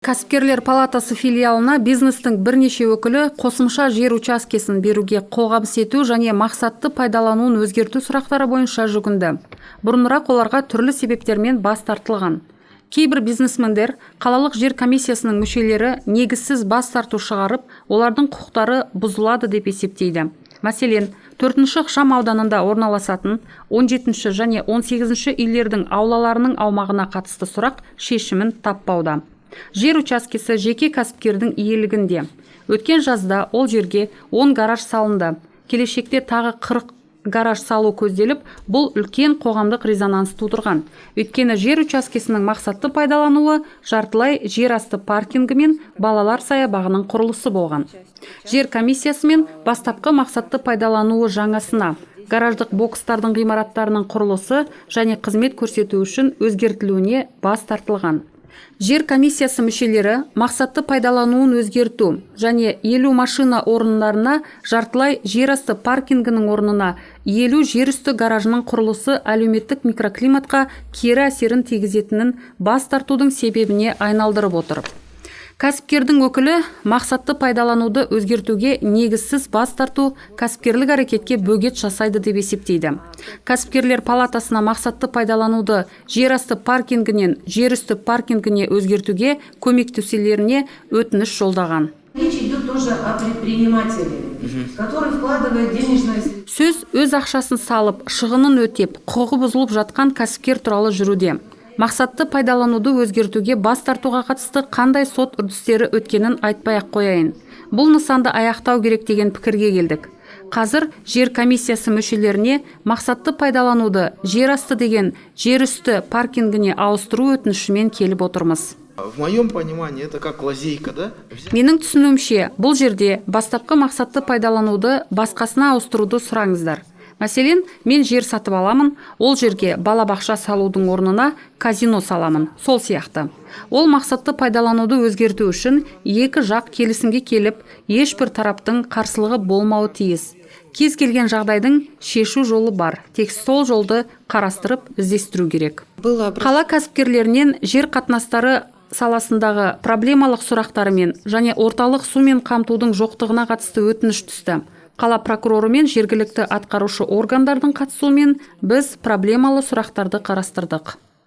Кәсіпкерлер палатасы филиалына бизнестің бірнеше өкілі қосымша жер учаскесін беруге қолғабыс ету және мақсатты пайдалануын өзгерту сұрақтары бойынша жүгінді. Бұрынырақ оларға түрлі себептермен бас тартылған. Кейбір бизнесмендер қалалық жер комиссиясының мүшелері негізсіз бас тарту шығарып, олардың құқықтары бұзылады деп есептейді. Мәселен, 4-ші ықшам ауданында орналасатын 17 және 18 үйлердің аулаларының аумағына қатысты сұрақ шешімін таппауда. Жер учаскесі жеке кәсіпкердің иелігінде. Өткен жазда ол жерге 10 гараж салынды. Келешекте тағы 40 гараж салу көзделіп, бұл үлкен қоғамдық резонанс тудырған. Өйткені жер учаскесінің мақсатты пайдалануы жартылай жер асты паркингі мен балалар саябағының құрылысы болған. Жер комиссиясымен бастапқы мақсатты пайдалануы жаңасына, гараждық бокстардың ғимараттарының құрылысы және қызмет көрсету үшін өзгертілуіне бас тартылған. Жер комиссиясы мүшелері мақсатты пайдалануын өзгерту және 50 машина орындарына жартылай жерасты паркингінің орнына 50 жерүсті гаражының құрылысы әлеуметтік микроклиматқа кері әсерін тигізетінін бас тартудың себебіне айналдырып отыр. Кәсіпкердің өкілі мақсатты пайдалануды өзгертуге негізсіз бас тарту кәсіпкерлік әрекетке бөгет жасайды деп есептейді. Кәсіпкерлер палатасына мақсатты пайдалануды жерасты паркингінен жерүсті паркингіне өзгертуге көмектесулеріне өтініш жолдаған. Речь идет тоже о предпринимателе, который вкладывает денежные средства. Сөз өз ақшасын салып, шығынын өтеп, құқығы бұзылып жатқан кәсіпкер туралы жүруде. Мақсатты пайдалануды өзгертуге бас тартуға қатысты қандай сот үрдістері өткенін айтпай ақ қояйын. Бұл нысанды аяқтау керек деген пікірге келдік. Қазір жер комиссиясы мүшелеріне мақсатты пайдалануды жер асты деген жер үсті паркингіне ауыстыру өтінішімен келіп отырмыз. В моем понимании, это как лазейка, да? Взять Менің түсінуімше, бұл жерде бастапқы мақсатты пайдалануды басқасына ауыстыруды сұраңыздар. Мәселен, мен жер сатып аламын, ол жерге балабақша салудың орнына казино саламын, сол сияқты. Ол мақсатты пайдалануды өзгерту үшін екі жақ келісімге келіп, ешбір тараптың қарсылығы болмауы тиіс. Кез келген жағдайдың шешу жолы бар, тек сол жолды қарастырып, іздестіру керек. Было Қала кәсіпкерлерінен жер қатынастары саласындағы проблемалық сұрақтарымен және орталық сумен қамтудың жоқтығына қатысты өтініш түсті. Қала прокуроры мен жергілікті атқарушы органдардың қатысуымен біз проблемалы сұрақтарды қарастырдық.